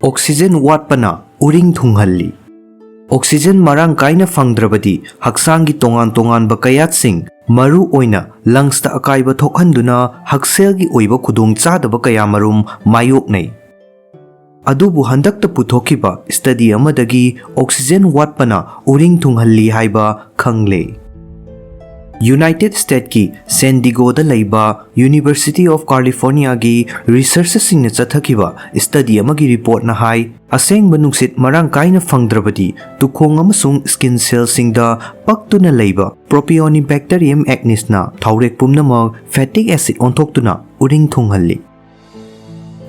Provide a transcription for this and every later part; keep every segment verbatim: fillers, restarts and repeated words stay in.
Oxygen ꯋꯥꯠꯄꯅ ꯎꯔꯤꯡ ꯊꯨꯡꯍꯜꯂꯤ꯫ Oxygen ꯃꯔꯥꯡ ꯀꯥꯏꯅ ꯐꯪꯗ꯭ꯔꯕꯗꯤ ꯍꯛꯆꯥꯡꯒꯤ ꯇꯣꯉꯥꯟ ꯇꯣꯉꯥꯟꯕ ꯀꯌꯥꯠꯁꯤꯡ, ꯃꯔꯨ ꯑꯣꯏꯅ ꯂꯪꯁꯇ ꯑꯀꯥꯏꯕ ꯊꯣꯛꯍꯟꯗꯨꯅ ꯍꯛꯁꯦꯜꯒꯤ ꯑꯣꯏꯕ ꯈꯨꯗꯣꯡꯆꯥꯗꯕ ꯀꯌꯥꯃꯔꯨꯝ ꯃꯥꯌꯣꯛꯅꯩ꯫ ꯑꯗꯨꯕꯨ ꯍꯟꯗꯛꯇ ꯄꯨꯊꯣꯛꯈꯤꯕ ꯁ꯭ꯇꯗꯤ ꯑꯃꯗꯒꯤ ꯑꯣꯛꯁꯤꯖꯦꯟ ꯋꯥꯠꯄꯅ ꯎꯔꯤꯡ ꯊꯨꯡꯍꯜꯂꯤ ꯍꯥꯏꯕ ꯈꯪꯂꯦ꯫ ꯌꯨꯅꯥꯏꯇꯦꯗ ꯁ꯭ꯇꯦꯠꯀꯤ ꯁꯦꯟ ꯗꯤꯒꯣꯗ ꯂꯩꯕ ꯌꯨꯅꯤꯚꯔꯁꯤꯇꯤ ꯑꯣꯐ ꯀꯥꯂꯤꯐꯣꯔꯅꯤꯌꯥꯒꯤ ꯔꯤꯁꯔꯆꯔꯁꯤꯡꯅ ꯆꯠꯊꯈꯤꯕ ꯁ꯭ꯇꯗꯤ ꯑꯃꯒꯤ ꯔꯤꯄꯣꯔꯠꯅ ꯍꯥꯏ, ꯑꯁꯦꯡꯕ ꯅꯨꯡꯁꯤꯠ ꯃꯔꯥꯡ ꯀꯥꯏꯅ ꯐꯪꯗ꯭ꯔꯕꯗꯤ ꯇꯨꯈꯣꯡ ꯑꯃꯁꯨꯡ ꯁ꯭ꯀꯤꯟ ꯁꯦꯜꯁꯤꯡꯗ ꯄꯛꯇꯨꯅ ꯂꯩꯕ Propionibacterium acnesꯅ ꯊꯥꯎꯔꯦꯛ ꯄꯨꯝꯅꯃꯛ ꯐꯦꯇꯤꯛ ꯑꯦꯁꯤꯗ ꯑꯣꯟꯊꯣꯛꯇꯨꯅ ꯎꯔꯤꯡ ꯊꯨꯡꯍꯜꯂꯤ꯫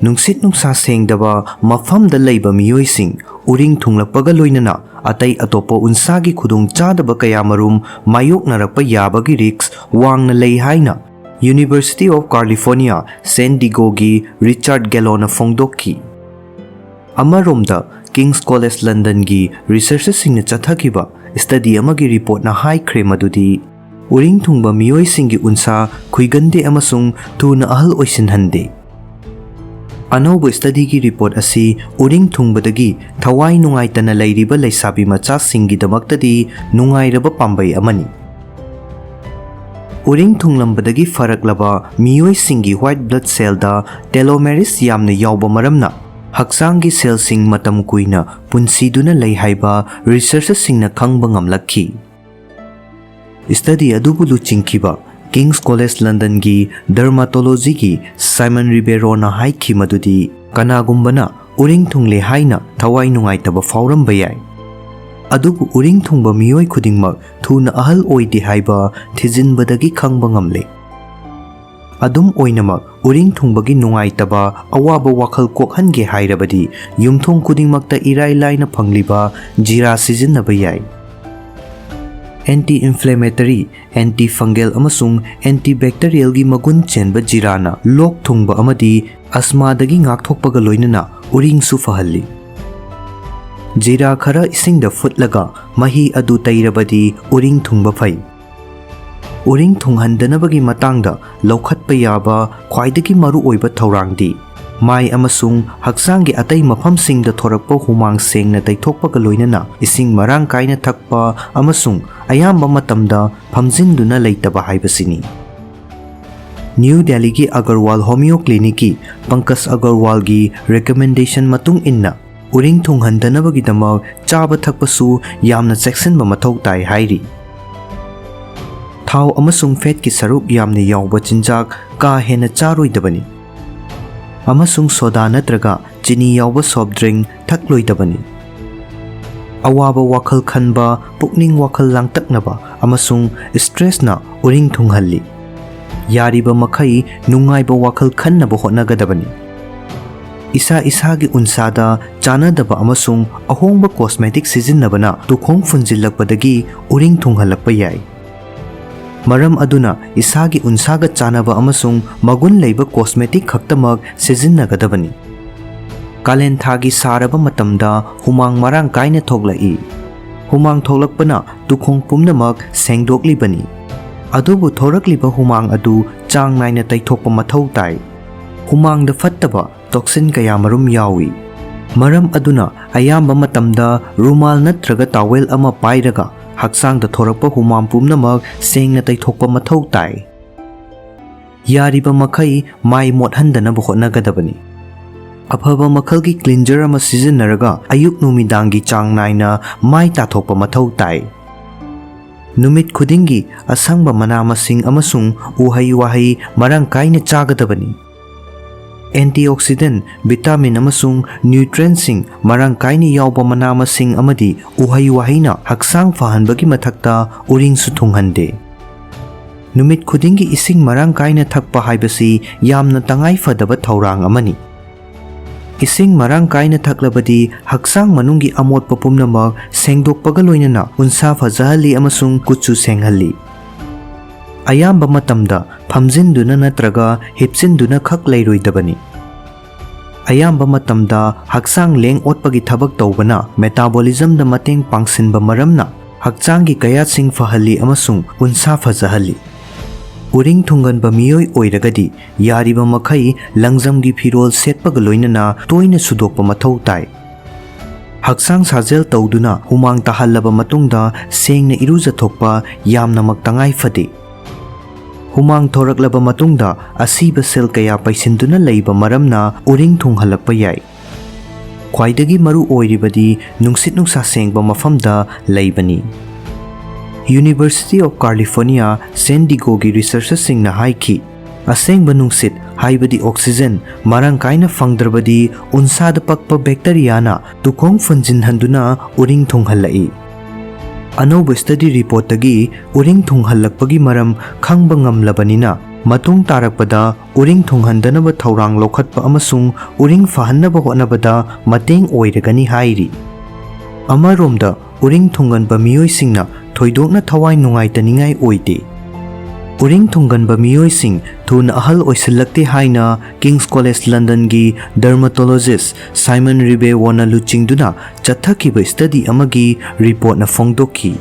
ꯅꯨꯡꯁꯤꯠ ꯅꯨꯡꯁꯥ ꯁꯦꯡꯗꯕ ꯃꯐꯝꯗ ꯂꯩꯕ ꯃꯤꯑꯣꯏꯁꯤꯡ ꯎꯔꯤꯡ ꯊꯨꯡꯂꯛꯄꯒ ꯂꯣꯏꯅꯅ ꯑꯇꯩ ꯑꯇꯣꯞꯄ ꯎꯟꯁꯥꯒꯤ ꯈꯨꯗꯣꯡꯆꯥꯗꯕ ꯀꯌꯥꯃꯔꯨꯝ ꯃꯥꯌꯣꯛꯅꯔꯛꯄ ꯌꯥꯕꯒꯤ ꯔꯤꯁ꯭ꯛ ꯋꯥꯡꯅ ꯂꯩ ꯍꯥꯏꯅ ꯌꯨꯅꯤꯚꯔꯁꯤꯇꯤ ꯑꯣꯐ ꯀꯥꯂꯤꯐꯣꯔꯅꯤꯌꯥ ꯁꯦꯟ ꯗꯤꯒꯣꯒꯤ ꯔꯤꯆꯥꯔꯗ ꯒꯦꯂꯣꯅ ꯐꯣꯡꯗꯣꯛꯈꯤ꯫ ꯑꯃꯔꯣꯝꯗ, ꯀꯤꯡꯁ ꯀꯣꯂꯦꯖ ꯂꯟꯗꯟꯒꯤ ꯔꯤꯁꯔꯆꯔꯁꯤꯡꯅ ꯆꯠꯊꯈꯤꯕ ꯁ꯭ꯇꯗꯤ ꯑꯃꯒꯤ ꯔꯤꯄꯣꯔꯠꯅ ꯍꯥꯏꯈ꯭ꯔꯦ ꯃꯗꯨꯗꯤ ꯎꯔꯤꯡ ꯊꯨꯡꯕ ꯃꯤꯑꯣꯏꯁꯤꯡꯒꯤ ꯎꯟꯁꯥ ꯈꯨꯏꯒꯟꯗꯦ ꯑꯃꯁꯨꯡ ꯊꯨꯅ ꯑꯍꯜ ꯑꯣꯏꯁꯤꯟꯍꯟꯗꯦ꯫ ꯑꯅꯧꯕ ꯁ꯭ꯇꯗꯤꯒꯤ ꯔꯤꯄꯣꯔꯠ ꯑꯁꯤ ꯎꯔꯤꯡ ꯊꯨꯡꯕꯗꯒꯤ ꯊꯋꯥꯏ ꯅꯨꯡꯉꯥꯏꯇꯅ ꯂꯩꯔꯤꯕ ꯂꯩꯁꯥꯕꯤ ꯃꯆꯥꯁꯤꯡꯒꯤꯗꯃꯛꯇꯗꯤ ꯅꯨꯡꯉꯥꯏꯔꯕ ꯄꯥꯝꯕꯩ ꯑꯃꯅꯤ꯫ ꯎꯔꯤꯡ ꯊꯨꯡꯂꯝꯕꯗꯒꯤ ꯐꯔꯛꯂꯕ ꯃꯤꯑꯣꯏꯁꯤꯡꯒꯤ ꯋꯥꯏꯠ ꯕ꯭ꯂꯗ ꯁꯦꯜꯗ ꯇꯦꯂꯣꯃꯦꯔꯤꯁ ꯌꯥꯝꯅ ꯌꯥꯎꯕ ꯃꯔꯝꯅ ꯍꯛꯆꯥꯡꯒꯤ ꯁꯦꯜꯁꯤꯡ ꯃꯇꯝ ꯀꯨꯏꯅ ꯄꯨꯟꯁꯤꯗꯨꯅ ꯂꯩ ꯍꯥꯏꯕ ꯔꯤꯁꯔꯆꯔꯁꯤꯡꯅ ꯈꯪꯕ ꯉꯝꯂꯛꯈꯤ꯫ ꯁ꯭ꯇꯗꯤ ꯑꯗꯨꯕꯨ ꯂꯨꯆꯤꯡꯈꯤꯕ ꯀꯤꯡꯁ ꯀꯣꯂꯦꯖ ꯂꯟꯗꯟꯒꯤ ꯗꯔꯃꯥꯇꯣꯂꯣꯖꯤꯒꯤ ꯁꯥꯏꯃꯟ ꯔꯤꯕꯦꯔꯣꯅ ꯍꯥꯏꯈꯤ ꯃꯗꯨꯗꯤ ꯀꯅꯥꯒꯨꯝꯕꯅ ꯎꯔꯤꯡ ꯊꯨꯡꯂꯦ ꯍꯥꯏꯅ ꯊꯋꯥꯏ ꯅꯨꯡꯉꯥꯏꯇꯕ ꯐꯥꯎꯔꯝꯕ ꯌꯥꯏ, ꯑꯗꯨꯕꯨ ꯎꯔꯤꯡ ꯊꯨꯡꯕ ꯃꯤꯑꯣꯏ ꯈꯨꯗꯤꯡꯃꯛ ꯊꯨꯅ ꯑꯍꯜ ꯑꯣꯏꯗꯦ ꯍꯥꯏꯕ ꯊꯤꯖꯤꯟꯕꯗꯒꯤ ꯈꯪꯕ ꯉꯝꯂꯦ꯫ ꯑꯗꯨꯝ ꯑꯣꯏꯅꯃꯛ, ꯎꯔꯤꯡ ꯊꯨꯡꯕꯒꯤ ꯅꯨꯡꯉꯥꯏꯇꯕ ꯑꯋꯥꯕ ꯋꯥꯈꯜ ꯀꯣꯛꯍꯟꯒꯦ ꯍꯥꯏꯔꯕꯗꯤ ꯌꯨꯝꯊꯣꯡ ꯈꯨꯗꯤꯡꯃꯛꯇ ꯏꯔꯥꯏ ꯂꯥꯏꯅ ꯐꯪꯂꯤꯕ ꯖꯤꯔꯥ ꯁꯤꯖꯤꯟꯅꯕ ꯌꯥꯏ꯫ ꯑꯦꯟꯇꯤ ꯏꯟꯐ꯭ꯂꯦꯃꯦꯇꯔꯤ, ꯑꯦꯟꯇꯤ ꯐꯪꯒꯦꯜ ꯑꯃꯁꯨꯡ ꯑꯦꯟꯇꯤ ꯕꯦꯛꯇꯔꯤꯌꯦꯜꯒꯤ ꯃꯒꯨꯟ ꯆꯦꯟꯕ ꯖꯤꯔꯥꯅ ꯂꯣꯛ ꯊꯨꯡꯕ ꯑꯃꯗꯤ ꯑꯁꯃꯥꯗꯒꯤ ꯉꯥꯛꯊꯣꯛꯄꯒ ꯂꯣꯏꯅꯅ ꯎꯔꯤꯡꯁꯨ ꯐꯍꯜꯂꯤ꯫ ꯖꯤꯔꯥ ꯈꯔ ꯏꯁꯤꯡꯗ ꯐꯨꯠꯂꯒ ꯃꯍꯤ ꯑꯗꯨ ꯇꯩꯔꯕꯗꯤ ꯎꯔꯤꯡ ꯊꯨꯡꯕ ꯐꯩ꯫ ꯎꯔꯤꯡ ꯊꯨꯡꯍꯟꯗꯅꯕꯒꯤ ꯃꯇꯥꯡꯗ ꯂꯧꯈꯠꯄ ꯌꯥꯕ ꯈ꯭ꯋꯥꯏꯗꯒꯤ ꯃꯔꯨꯑꯣꯏꯕ ꯊꯧꯔꯥꯡꯗꯤ ꯃꯥꯏ ꯑꯃꯁꯨꯡ ꯍꯛꯆꯥꯡꯒꯤ ꯑꯇꯩ ꯃꯐꯝꯁꯤꯡꯗ ꯊꯣꯔꯛꯄ ꯍꯨꯃꯥꯡ ꯁꯦꯡꯅ ꯇꯩꯊꯣꯛꯄꯒ ꯂꯣꯏꯅꯅ ꯏꯁꯤꯡ ꯃꯔꯥꯡ ꯀꯥꯏꯅ ꯊꯛꯄ ꯑꯃꯁꯨꯡ ꯑꯌꯥꯝꯕ ꯃꯇꯝꯗ ꯐꯝꯖꯤꯟꯗꯨꯅ ꯂꯩꯇꯕ ꯍꯥꯏꯕꯁꯤꯅꯤ꯫ ꯅ꯭ꯌꯨ ꯗꯦꯜꯂꯤꯒꯤ ꯑꯒꯔꯋꯥꯜ ꯍꯣꯃꯤꯌꯣ ꯀ꯭ꯂꯤꯅꯤꯛꯀꯤ ꯄꯪꯀꯖ ꯑꯒꯔꯋꯥꯜꯒꯤ ꯔꯤꯀꯃꯦꯟꯗꯦꯁꯟ ꯃꯇꯨꯡ ꯏꯟꯅ, ꯎꯔꯤꯡ ꯊꯨꯡꯍꯟꯗꯅꯕꯒꯤꯗꯃꯛ ꯆꯥꯕ ꯊꯛꯄꯁꯨ ꯌꯥꯝꯅ ꯆꯦꯛꯁꯤꯟꯕ ꯃꯊꯧ ꯇꯥꯏ ꯍꯥꯏꯔꯤ꯫ ꯊꯥꯎ ꯑꯃꯁꯨꯡ ꯐꯦꯠꯀꯤ ꯁꯔꯨꯛ ꯌꯥꯝꯅ ꯌꯥꯎꯕ ꯆꯤꯟꯖꯥꯛ ꯀꯥ ꯍꯦꯟꯅ ꯆꯥꯔꯣꯏꯗꯕꯅꯤ ꯑꯃꯁꯨꯡ ꯁꯣꯗꯥ ꯅꯠꯇ꯭ꯔꯒ ꯆꯤꯅꯤ ꯌꯥꯎꯕ ꯁꯣꯐ ꯗ꯭ꯔꯤꯡ ꯊꯛꯂꯣꯏꯗꯕꯅꯤ꯫ ꯑꯋꯥꯕ ꯋꯥꯈꯜ ꯈꯟꯕ, ꯄꯨꯛꯅꯤꯡ ꯋꯥꯈꯜ ꯂꯥꯡꯇꯛꯅꯕ ꯑꯃꯁꯨꯡ ꯁ꯭ꯇ꯭ꯔꯦꯁꯅ ꯎꯔꯤꯡ ꯊꯨꯡꯍꯜꯂꯤ꯫ ꯌꯥꯔꯤꯕ ꯃꯈꯩ ꯅꯨꯡꯉꯥꯏꯕ ꯋꯥꯈꯜ ꯈꯟꯅꯕ ꯍꯣꯠꯅꯒꯗꯕꯅꯤ꯫ ꯏꯁꯥ ꯏꯁꯥꯒꯤ ꯎꯟꯁꯥꯗ ꯆꯥꯅꯗꯕ ꯑꯃꯁꯨꯡ ꯑꯍꯣꯡꯕ ꯀꯣꯁꯃꯦꯇꯤꯛ ꯁꯤꯖꯤꯟꯅꯕꯅ ꯇꯨꯈꯣꯡ ꯐꯨꯟꯖꯤꯜꯂꯛꯄꯗꯒꯤ ꯎꯔꯤꯡ ꯊꯨꯡꯍꯜꯂꯛꯄ ꯌꯥꯏ꯫ ꯃꯔꯝ ꯑꯗꯨꯅ ꯏꯁꯥꯒꯤ ꯎꯟꯁꯥꯒ ꯆꯥꯅꯕ ꯑꯃꯁꯨꯡ ꯃꯒꯨꯟ ꯂꯩꯕ ꯀꯣꯁꯃꯦꯇꯤꯛ ꯈꯛꯇꯃꯛ ꯁꯤꯖꯤꯟꯅꯒꯗꯕꯅꯤ꯫ ꯀꯥꯂꯦꯟ ꯊꯥꯒꯤ ꯁꯥꯔꯕ ꯃꯇꯝꯗ ꯍꯨꯃꯥꯡ ꯃꯔꯥꯡ ꯀꯥꯏꯅ ꯊꯣꯛꯂꯛꯏ꯫ ꯍꯨꯃꯥꯡ ꯊꯣꯛꯂꯛꯄꯅ ꯇꯨꯈꯣꯡ ꯄꯨꯝꯅꯃꯛ ꯁꯦꯡꯗꯣꯛꯂꯤꯕꯅꯤ꯫ ꯑꯗꯨꯕꯨ ꯊꯣꯔꯛꯂꯤꯕ ꯍꯨꯃꯥꯡ ꯑꯗꯨ ꯆꯥꯡ ꯅꯥꯏꯅ ꯇꯩꯊꯣꯛꯄ ꯃꯊꯧ ꯇꯥꯏ꯫ ꯍꯨꯃꯥꯡꯗ ꯐꯠꯇꯕ ꯇꯣꯛꯁꯤꯟ ꯀꯌꯥꯃꯔꯨꯝ ꯌꯥꯎꯏ꯫ ꯃꯔꯝ ꯑꯗꯨꯅ ꯑꯌꯥꯝꯕ ꯃꯇꯝꯗ ꯔꯨꯃꯥꯜ ꯅꯠꯇ꯭ꯔꯒ ꯇꯥꯋꯦꯜ ꯑꯃ ꯄꯥꯏꯔꯒ ꯍꯛꯆꯥꯡꯗ ꯊꯣꯔꯛꯄ ꯍꯨꯃꯥꯡ ꯄꯨꯝꯅꯃꯛ ꯁꯦꯡꯅ ꯇꯩꯊꯣꯛꯄ ꯃꯊꯧ ꯇꯥꯏ꯫ ꯌꯥꯔꯤꯕ ꯃꯈꯩ ꯃꯥꯏ ꯃꯣꯠꯍꯟꯗꯅꯕ ꯍꯣꯠꯅꯒꯗꯕꯅꯤ꯫ ꯑꯐꯕ ꯃꯈꯜꯒꯤ ꯀ꯭ꯂꯤꯟꯖꯔ ꯑꯃ ꯁꯤꯖꯤꯟꯅꯔꯒ ꯑꯌꯨꯛ ꯅꯨꯃꯤꯗꯥꯡꯒꯤ ꯆꯥꯡ ꯅꯥꯏꯅ ꯃꯥꯏ ꯇꯥꯊꯣꯛꯄ ꯃꯊꯧ ꯇꯥꯏ꯫ ꯅꯨꯃꯤꯠ ꯈꯨꯗꯤꯡꯒꯤ ꯑꯁꯪꯕ ꯃꯅꯥ ꯃꯁꯤꯡ ꯑꯃꯁꯨꯡ ꯎꯍꯩ ꯋꯥꯍꯩ ꯃꯔꯥꯡ ꯀꯥꯏꯅ ꯆꯥꯒꯗꯕꯅꯤ꯫ ꯑꯦꯟꯇꯤꯑꯣꯛꯁꯤꯗꯦꯟ, ꯚꯤꯇꯥꯃꯤꯟ ꯑꯃꯁꯨꯡ ꯅ꯭ꯌꯨꯇ꯭ꯔꯦꯟꯁꯤꯡ ꯃꯔꯥꯡ ꯀꯥꯏꯅ ꯌꯥꯎꯕ ꯃꯅꯥ ꯃꯁꯤꯡ ꯑꯃꯗꯤ ꯎꯍꯩ ꯋꯥꯍꯩꯅ ꯍꯛꯆꯥꯡ ꯐꯍꯟꯕꯒꯤ ꯃꯊꯛꯇ ꯎꯔꯤꯡꯁꯨ ꯊꯨꯡꯍꯟꯗꯦ꯫ ꯅꯨꯃꯤꯠ ꯈꯨꯗꯤꯡꯒꯤ ꯏꯁꯤꯡ ꯃꯔꯥꯡ ꯀꯥꯏꯅ ꯊꯛꯄ ꯍꯥꯏꯕꯁꯤ ꯌꯥꯝꯅ ꯇꯉꯥꯏ ꯐꯗꯕ ꯊꯧꯔꯥꯡ ꯑꯃꯅꯤ꯫ ꯏꯁꯤꯡ ꯃꯔꯥꯡ ꯀꯥꯏꯅ ꯊꯛꯂꯕꯗꯤ ꯍꯛꯆꯥꯡ ꯃꯅꯨꯡꯒꯤ ꯑꯃꯣꯠꯄ ꯄꯨꯝꯅꯃꯛ ꯁꯦꯡꯗꯣꯛꯄꯒ ꯂꯣꯏꯅꯅ ꯎꯟꯁꯥ ꯐꯖꯍꯜꯂꯤ ꯑꯃꯁꯨꯡ ꯀꯨꯆꯨ ꯁꯦꯡꯍꯜꯂꯤ꯫ ꯑꯌꯥꯝꯕ ꯃꯇꯝꯗ ꯐꯝꯖꯤꯟꯗꯨꯅ ꯅꯠꯇ꯭ꯔꯒ ꯍꯤꯞꯆꯤꯟꯗꯨꯅ ꯈꯛ ꯂꯩꯔꯣꯏꯗꯕꯅꯤ꯫ ꯑꯌꯥꯝꯕ ꯃꯇꯝꯗ ꯍꯛꯆꯥꯡ ꯂꯦꯡ ꯑꯣꯠꯄꯒꯤ ꯊꯕꯛ ꯇꯧꯕꯅ ꯃꯦꯇꯥꯕꯣꯂꯤꯖꯝꯗ ꯃꯇꯦꯡ ꯄꯥꯡꯁꯤꯟꯕ ꯃꯔꯝꯅ ꯍꯛꯆꯥꯡꯒꯤ ꯀꯌꯥꯠꯁꯤꯡ ꯐꯍꯜꯂꯤ ꯑꯃꯁꯨꯡ ꯎꯟꯁꯥ ꯐꯖꯍꯜꯂꯤ꯫ ꯎꯔꯤꯡ ꯊꯨꯡꯒꯟꯕ ꯃꯤꯑꯣꯏ ꯑꯣꯏꯔꯒꯗꯤ ꯌꯥꯔꯤꯕ ꯃꯈꯩ ꯂꯪꯖꯝꯒꯤ ꯐꯤꯔꯣꯜ ꯁꯦꯠꯄꯒ ꯂꯣꯏꯅꯅ ꯇꯣꯏꯅ ꯁꯨꯗꯣꯛꯄ ꯃꯊꯧ ꯇꯥꯏ꯫ ꯍꯛꯆꯥꯡ ꯁꯥꯖꯦꯜ ꯇꯧꯗꯨꯅ ꯍꯨꯃꯥꯡ ꯇꯥꯍꯜꯂꯕ ꯃꯇꯨꯡꯗ ꯁꯦꯡꯅ ꯏꯔꯨꯖꯊꯣꯛꯄ ꯌꯥꯝꯅꯃꯛ ꯇꯉꯥꯏ ꯐꯗꯦ꯫ ꯍꯨꯃꯥꯡ ꯊꯣꯔꯛꯂꯕ ꯃꯇꯨꯡꯗ ꯑꯁꯤꯕ ꯁꯦꯜ ꯀꯌꯥ ꯄꯩꯁꯤꯟꯗꯨꯅ ꯂꯩꯕ ꯃꯔꯝꯅ ꯎꯔꯤꯡ ꯊꯨꯡꯍꯜꯂꯛꯄ ꯌꯥꯏ꯫ ꯈ꯭ꯋꯥꯏꯗꯒꯤ ꯃꯔꯨ ꯑꯣꯏꯔꯤꯕꯗꯤ ꯅꯨꯡꯁꯤꯠ ꯅꯨꯡꯁꯥ ꯁꯦꯡꯕ ꯃꯐꯝꯗ ꯂꯩꯕꯅꯤ꯫ University of California San Diegoꯒꯤ ꯔꯤꯁꯔꯆꯔꯁꯤꯡꯅ ꯍꯥꯏꯈꯤ, ꯑꯁꯦꯡꯕ ꯅꯨꯡꯁꯤꯠ, ꯍꯥꯏꯕꯗꯤ oxygen, ꯃꯔꯥꯡ ꯀꯥꯏꯅ ꯐꯪꯗ꯭ꯔꯕꯗꯤ ꯎꯟꯁꯥꯗ ꯄꯛꯄ bacteriaꯅ ꯇꯨꯈꯣꯡ ꯐꯨꯟꯖꯤꯟꯍꯟꯗꯨꯅ ꯎꯔꯤꯡ ꯊꯨꯡꯍꯜꯂꯛꯏ꯫ ꯑꯅꯧꯕ study reportꯇꯒꯤ ꯎꯔꯤꯡ ꯊꯨꯡꯍꯜꯂꯛꯄꯒꯤ ꯃꯔꯝ ꯈꯪꯕ ꯉꯝꯂꯕꯅꯤꯅ, ꯃꯇꯨꯡ ꯇꯥꯔꯛꯄꯗ ꯎꯔꯤꯡ ꯊꯨꯡꯍꯟꯗꯅꯕ ꯊꯧꯔꯥꯡ ꯂꯧꯈꯠꯄ ꯑꯃꯁꯨꯡ ꯎꯔꯤꯡ ꯐꯍꯟꯅꯕ ꯍꯣꯠꯅꯕꯗ ꯃꯇꯦꯡ ꯑꯣꯏꯔꯒꯅꯤ ꯍꯥꯏꯔꯤ꯫ ꯑꯃꯔꯣꯝꯗ, ꯎꯔꯤꯡ ꯊꯨꯡꯒꯟꯕ ꯃꯤꯑꯣꯏꯁꯤꯡꯅ ꯊꯣꯏꯗꯣꯛꯅ ꯊꯋꯥꯏ ꯅꯨꯡꯉꯥꯏꯇꯅꯤꯡꯉꯥꯏ ꯑꯣꯏꯗꯦ꯫ ꯎꯔꯤꯡ ꯊꯨꯡꯒꯟꯕ ꯃꯤꯑꯣꯏꯁꯤꯡ ꯊꯨꯅ ꯑꯍꯜ ꯑꯣꯏꯁꯤꯜꯂꯛꯇꯦ ꯍꯥꯏꯅ King's College Londonꯒꯤ dermatologist Simon Ribeauvilleꯅ ꯂꯨꯆꯤꯡꯗꯨꯅ ꯆꯠꯊꯈꯤꯕ study ꯑꯃꯒꯤ reportꯅ ꯐꯣꯡꯗꯣꯛꯈꯤ꯫